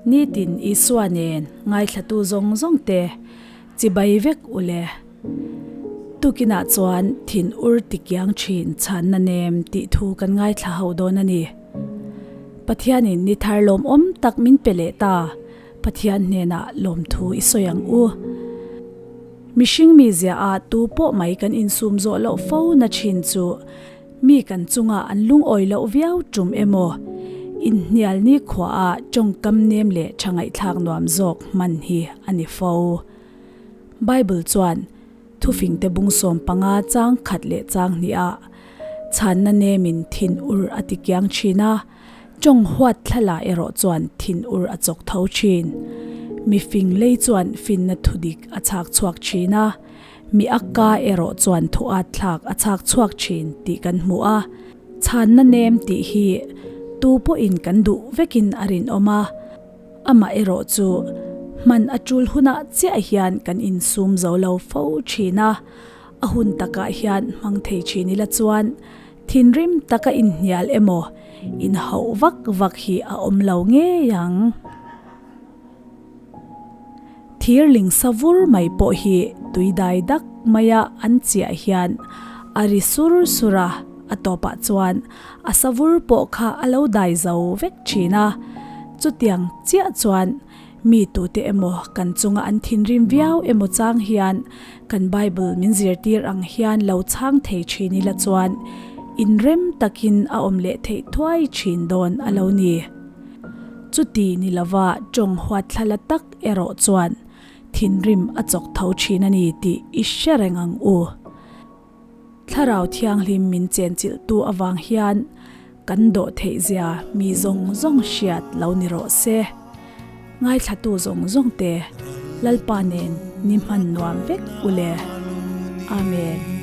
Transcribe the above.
Nitin Isua nen ngaithlatu zawng zawng te chibai vek u le. Tukinah chuan thin ur tikiang thin chhanna nem tih thu kan ngaithla ho dawn a ni. Pathianin ni thar lawmawm tak min pe leh ta, Pathian hnenah lawmthu i sawi ang u. Mihring mizia ah tu pawh mai kan insum zawh loh fo na thin chu mi kan chunga an lungawi loh viau tum emaw, inhnial nikhua ah tawngkam nem leh tha ngaihthlak nuam zawk hman hi a ni fo. Bible chuan thufingte bung 15 chang khat leh chang hnih ah chhanna nemin thin ur a ti kiang thin a, Tawng huat thlalak erawh chuan thin ur a chawk tho thin. Mi fing lei chuan finna thu dik a chhak chhuak thin a, mi a ka erawh chuan thu at thlak a chhak chhuak thin tih kan hmu a. Chhanna nem tih hi tu pawhin kan duh vekin a rinawm a, amah erawh chu hman a tul hunah chiah hian kan insum zo lo fo thin a, a hun takah hian hmang thei thin ila chuan Thinrim taka inhnial emaw, inhauh vak vak hi a awm lo ngei ang. Thirling sa vur mai pawh hi tui dai dak maia an chiah hian a ri sur sur a, a tawpah chuan a sa vur pawh kha a lo dai zo vek thin a. Chutiang chiah chuan Mi tute emaw kan chunga an thinrim viau emaw chang hian kan Bible min zirtir ang hian lo chhang thei thin ila chuan inrem takin a awm leh theih thuai thin dawn a lo ni. Chuti ni lova tawng huatthlala tak erawh chuan thinrim a chawk tho thin a ni tih i hre reng ang u. Thlarau Thianghlim min chenchilhtu avang hian kan dawh theih zia mi zawng zawng hriat lo ni rawh se. Ngaithlatu zawng zawng te Lalpa nen ni hman nuam vek u le. Amen.